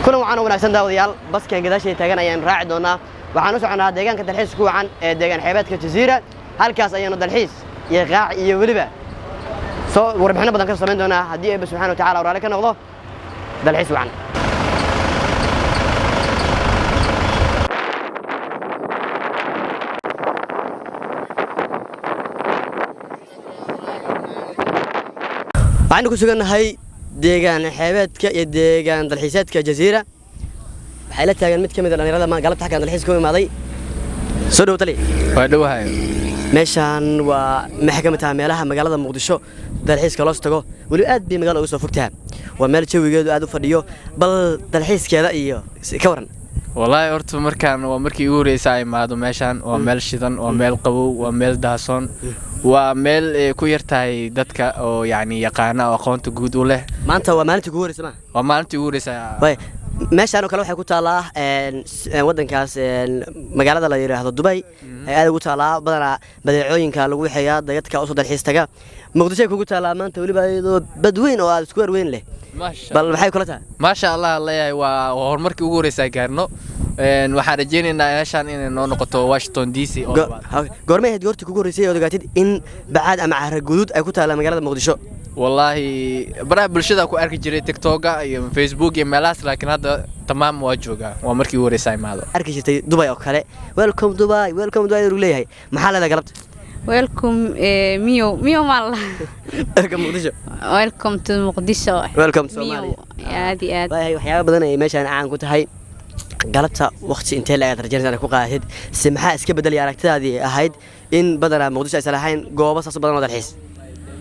Kulan wacan oo wanaagsan, daawadayaal. Baskan gadaashay taagan ayaan raaci doonaa. Waxaan u soconaa deegaanka dalxiis ku wacan ee deegaan xeebeedka Jaziira. Halkaas ayaanu dalxiis iyo qaac iyo weliba soo warbixino badan ka samayn doonaa, haddii Eebbe subxana wa tacala raali ka noqdo. Dalxiis wacan. Waxaynu ku sugannahay deegaan xeebeedka iyo deegaan dalxiiseedka Jaziira. Waxay la taagan mid ka mid a dhalinyarada galabta xaggan dalxiis ku imaaday. Soo dhow, tali. Waa dhowahay. Meeshaan waa maxay ka mid tahay meelaha magaalada Muqdisho dalxiiska loos tago? Weliba aad bay magaalada uga soo fogtaha. Waa meel jawigeedu aad u fadhiyo. Bal dalxiiskeeda iyo ka waran. Wallaahi horta markaan waa markii igu horeysa ay imaado meeshaan. Waa meel shidan, waa meel qabow, waa meel daasoon, waa meel ay ku yar tahay dadka oo yacni yaqaana oo aqoonta guud u leh. Maanta waa maalintii kugu horeysa maa? Waa maalintii ugu horeysa. Waay, meeshaan oo kale waxay ku taallaa waddankaas, magaalada la yidhaahdo Dubay ay aad ugu taallaa. Badanaa badeecooyinka lagu waxeeyaa dadka usoo dalxiis taga. Muqdishoay kugu taallaa maanta, weliba iyadoo badweyn oo aad isku werweyn leh. Bal maxay kula tahay? Maasha Allah, leeyahay waa horumarkii ugu horeysa gaarno. Waxaan rajeynaynaa meeshaan inay noo noqoto Washington DC oo labaad. Goormay ahayd goortii kugu horreysay ood ogaatid in bacaad ama cara guduud ay ku taallaa magaalada Muqdisho? Wallaahi baraha bulshada ku arki jiray, TikToka iyo Facebook iyo meelahaas, laakiin hadda tamaam waa joogaa. Waa markii ugu horeysa imaado. Arki jirtay Dubay oo kale, "Welcome Dubai, welcome Dubai" uu leeyahay. Maxaa leedahay galabta? Welcome miyo miyo maal. Welcome Muqdisho. Welcome to Muqdisho. Welcome to Miyo, Somalia. Aad iyo aad. Waayahay, waxyaaba badan ay meeshaan caan ku tahay. Galabta waqti intee la aad rajaynaysa inaad ku qaadatid? Se maxaa iska bedelaya aragtidaadii ahayd in badanaa Muqdisho aysan lahayn goobo saas u badan oo dalxiis?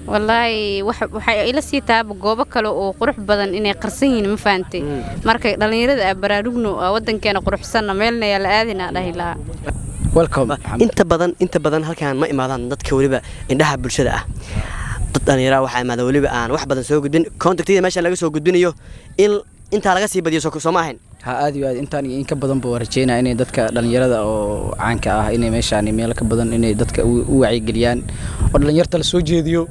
Wallaahi waxay ila sii taaba goobo kale oo qurux badan inay qarsan yihiin, ma fahantay? Marka dhallinyarada aa baraarugno, aa wadankeena quruxsanna, meelna yaa la aadina dhahi lahaa. Welcome. Inta badan halkaan ma imaadaan dadka weliba indhaha bulshada ah. Dad dhallinyaraa waxaa imaada weliba aan wax badan soo gudbin. Contactyada meesha laga soo gudbinayo in intaa laga sii badiyo soo ma ahayn? Ha, aad iyo aad. Intaan iyo in ka badan buu rajeynaya inay dadka dhalinyarada oo caanka ah inay meeshaan meel ka badan inay dadka u wacyigeliyaan oo dhalinyarta la soo jeediyo,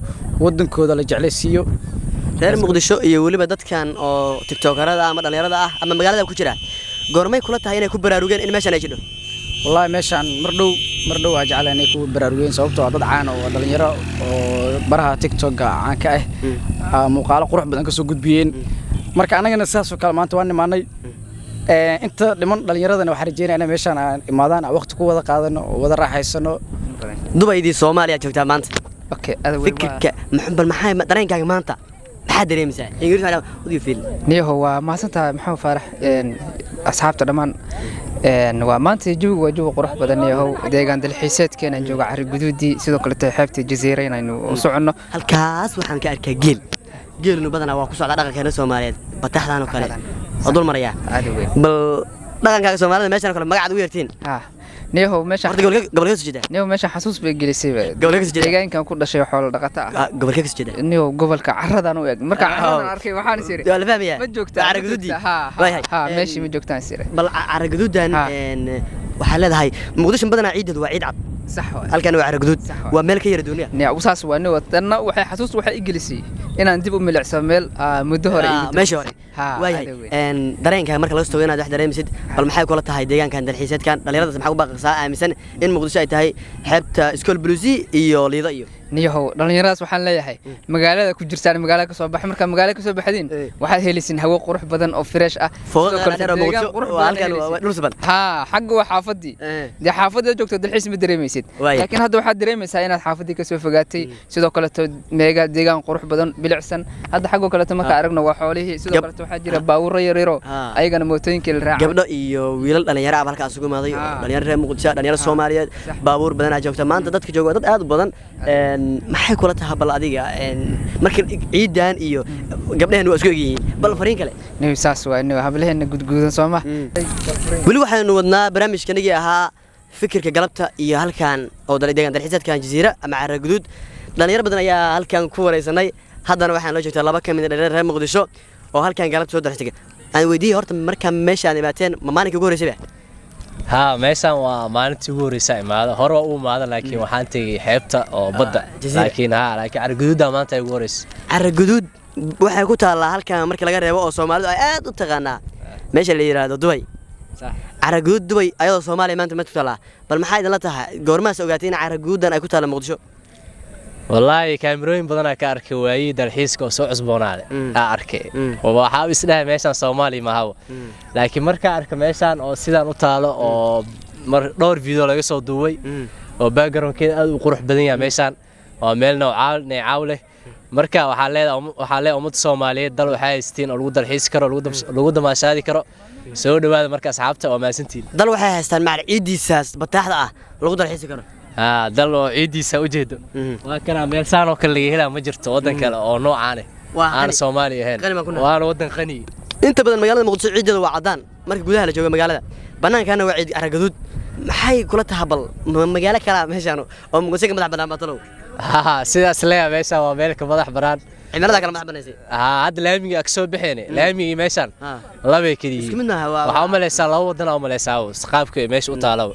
wadankooda la jeclaysiiyo. Reer Muqdisho iyo weliba dadkan oo tiktokarada ama dhallinyarada ah ama magaalada ku jira, goormay kula tahay inay ku baraarugeen in meeshaan ay jidho? Wallaahi meeshaan mar dhow waa jeclahay inay ku baraarugeen, sababtoo ah dad caan oo dhalinyaro oo baraha TikTok-ga caan ka ah muuqaalo qurux badan kasoo gudbiyeen. Marka annagana sidaas oo kale maanta waan nimaanay. Inta dhiman dhalinyaradana waxaan rajeynaya inay meeshaan aan imaadaan, aan waqti ku wada qaadano oo wada raaxaysano. Dubaydii Soomaaliya joogtaa maanta. Okay, ada wey. Fikirka bal maxay dareenkaaga maanta? Maxaa dareemaysaa? Ingiriis waxaa what do you feel? Niyaho, waa mahadsantahay, Maxamed Faarax. Asxaabta dhammaan, waa maanta jawigu waa jawi qurux badan, niyahow. Deegaan dalxiiseedkeenaan jooga, Cari Guduudii, sidoo kaleto xeebta Jaziira inaynu u soconno. Halkaas waxaan ka arkaa geel. Geelnu badanaa waa ku socdaa dhaqankeena Soomaaliyeed. Bataxdan oo kale waa dul marayaa. Aad u weyn. Bal dhaqankaaga Soomaalida meeshan oo kale magacaad ugu yeertiin? Ha, niyahow, meesha Horta gobolkee kasoo jeedaa? Niyahow, meesha xasuus bay gelisay. Gobolkee kasoo jeedaa? Deegaankan ku dhashay, xoolo dhaqata ah. Ah, gobolkee kasoo jeedaa? Niyahow, gobolka caradan u eg. Marka caradan arkay waxaan is iri Waa la fahmayaa. Ma joogtaa? Cara Ma guduudii. joogtaa? Ha. Waayahay. Ha, meeshii ma joogtaan is iri. Bal cara guduudan waxaa leedahay Muqdisho badanaa ciideedu waa ciid cad. Sax waay. Halkan waa cara guduud. Sax waay. Waa meel ka yara duuniya. Niya, saas waa niyo. Tanna waxay xasuus waxay i gelisay inaan dib u milicsado meel muddo hore igu Meeshii hore. Ha. Waayahay. Aad u weyn. Dareenkaaga marka laga soo tago inaad wax dareemisid, bal maxay kula tahay deegaankan dalxiiseedkan? Dhalinyaradaas maxaa u baaqaysaa aaminsan in Muqdisho ay tahay xeebta Iskool Buluusi iyo Liido iyo Niyahow, dhallinyaradaas waxaan leeyahay magaalada ku jirtaan, magaalada kasoo baxay. Markaa magaalada kasoo baxdiin, waxaad helaysiin hawo qurux badan oo fresh ah. Fooqada Sidoo kale dheer oo deegaan Muqdisho qurux waa badan halkan helaysiin. waa dhul suban. Haa, xagga waa xaafadii. Dee xaafadda joogto dalxiis ma dareemaysid, laakiin hadda waxaad dareemaysaa inaad xaafadii kasoo fogaatay. Sidoo kaleto meega deegaan qurux badan, bilicsan. Hadda xaggoo kaleto marka aragno waa xoolihii. Sidoo kaleto waxaa jira baabuuro yaryaro, ayagana mootooyinkii la raacay. Gabdho iyo wiilal dhalinyaro ah halkaas isugu imaaday oo dhalinyaro reer Muqdisho, dhalinyaro Soomaaliyeed. Baabuur badanaa joogta maanta. Dadka jooga waa dad aad u badan. Maxay kula tahay bal adiga marka ciidan iyo gabdhaheen waa isku egyihiin? Bal fariin kale. Niw, saas waa niw, hablaheena gudguudan sooma. Weli waxaynu wadnaa barnaamijkanigii ahaa fikirka galabta iyo halkan oo deegaan dalxiiseedkan Jasiira ama Cara Guduud. Dhalinyaro badan ayaa halkan ku wareysanay. Haddana waxaan loo joogtaa laba ka mid a dhalinyaro reer Muqdisho oo halkan galabta soo dalxiis. Aan weydiiyey horta, markaa meesha aan imaateen, ma maalinkii ugu horreysay ba? Haa, meeshaan waa maalintii ugu horreysa imaada. Hore waa u imaada, laakiin waxaan tegey xeebta oo badda. Jasiira. Laakiin haa, laakiin Cara Guduudda maanta ay ugu horreysa. Cara Guduud waxay ku taallaa halkan marka laga reebo oo Soomaalidu ay aad u taqaanaa Meesha la yidhaahdo Dubay, Caraguud Dubay ayadoo Soomaaliya maanta ma ku taallaa? Bal maxaa idinla tahay, goormaas ogaatay in Caraguudan ay ku taalla Muqdisho? Wallaahi kaamirooyin badanaa ka arkay waayihii dalxiiska oo soo cusboonaaday aa arkay. Waxaa isdhahay meeshaan Soomaaliya mahaba, laakiin markaa arka meeshaan oo sidaan u taalo oo mar dhowr video laga soo duubay oo backgroundkeeda aad u qurux badan yahay, meeshaan waa meel noocaaw neecaaw leh. Marka waxaa leedahay, waxaa leedahay ummadda Soomaaliyeed dal waxay haystiin oo lagu dalxiisi karo, lagu damaashaadi karo. Soo dhawaada marka asxaabta, waa mahadsantihiin. Dal waxay haystaan macal ciiddiisaas bataaxda ah lagu dalxiisi karo. Haa, dal oo ciiddiisa ujeedo waa kanaa. Meel saan oo kale laga helaa ma jirto waddan kale oo noocaan eh Waa aan qani. Soomaali ahayn. Qani baan ku nahay. Waana waddan qani. Inta badan magaalada Muqdisho ciiddeeda waa caddaan marka gudaha la joogo magaalada, bannaankana waa ciid caragaduud. Maxay kula taha? Bal magaalo kalaa meeshaan oo Muqdisho ka madax bannaan baa talow? Haa, sidaas leeyahay, meeshaan waa meel ka madax bannaan. Cimilada kala madax bannaysay. Haa, hadda laamiga ag soo baxeene, laamigii meeshaan labay kala Isku yihiin. mid maaha, waa Waxaa u malaysaa laba waddan aa u malaysaa qaabka ay meesha u taalaba.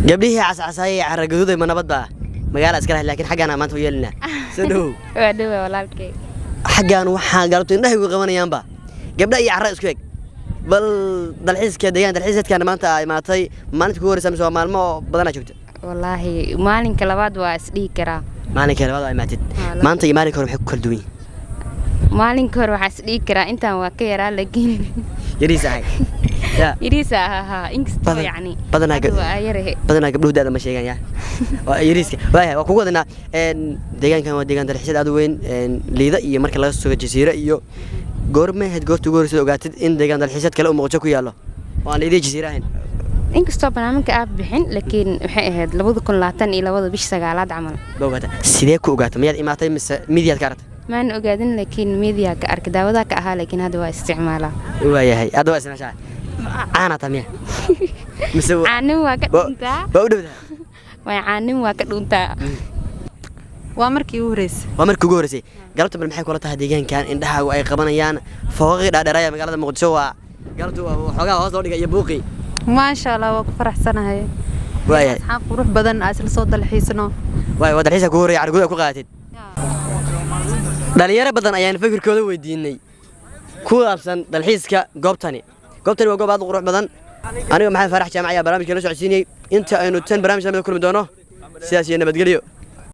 Gabdhihii cascasaayay ee caragaduuday, ma nabad baa? Magaala iska lahayd, laakiin xaggaan maanta u yeelinaa. Soo dhowow. Waa dhawa, walaalkay. Xaggaan waxaa galabta indhahaygu qabanayaanba gabdha iyo carra isku eg. Bal dalxiiska deegaan dalxiiseedkaana maanta aa imaatay, maalinta kugu horeysa mise waa maalmo badanaa joogta? Wallaahi maalinka labaad waa isdhihi karaa. Maalinka labaad aa imaatid. Haa. Maanta iyo maalinka hore maxay ku kala duwan yihiin? Maalinka hore waxaa isdhihi karaa intaan waa ka yaraa, laakiin Yariis ahay ya. Yariisa ahaa, inkastoo yacni badanaa hadda waa yarahe. Badanaa gabdhuhu da'da ma sheegaan ya, waa yariiska. Waayahay, waa kugu wadanaa. Deegaankan waa deegaan dalxiiseed aad u weyn, Liida iyo marka laga sugo Jasiire iyo goorma ahayd goorta ugu horreysay ogaatid in deegaan dalxiiseed kale uu Muqdisho ku yaallo oo aan Liida iyo Jasiire ahayn? Inkastoo barnaamijka aad bixin, laakiin waxay ahayd 2022 bish 9aad camal. Ba ogaata? Sidee ku ogaatay? Miyaad imaatay mise midiyaad ka aragtay? Maana ogaadin, laakiin media ka arkay, daawadaa ka ahaa, laakiin hadda waa isticmaalaa. Waayahay, hadda waa isticmaashaa. Caanaa taa miya mise Caanin waa ka dhuntaa. Waa u dhowdahay. Way, caanin waa ka dhuntaa. Waa markii ugu horreysay. Waa markii ugu horreysay. Galabta bal maxay kula tahay deegaankan indhahaagu ay qabanayaan? Fooqii dhaadheeraya magaalada Muqdisho waa galabtu waa waxoogaa hoos loo dhigay iyo buuqii. Maasha Allah, waa ku faraxsanahay. Waayahay. Asxaab qurux badan aan isla soo dalxiisno. Waay, waa dalxiiska kugu horreeya carguud ku qaadatid. Dhalinyaro badan ayaan fikirkooda weydiinay ku saabsan dalxiiska goobtani. Goobtani waa goob aad u qurux badan. Aniga Maxamed Faarax Jaamac ayaa barnaamijka la socodsiinayey. Inta aynu tan barnaamij lamida kulmi doono, sidaas iyo nabadgelyo.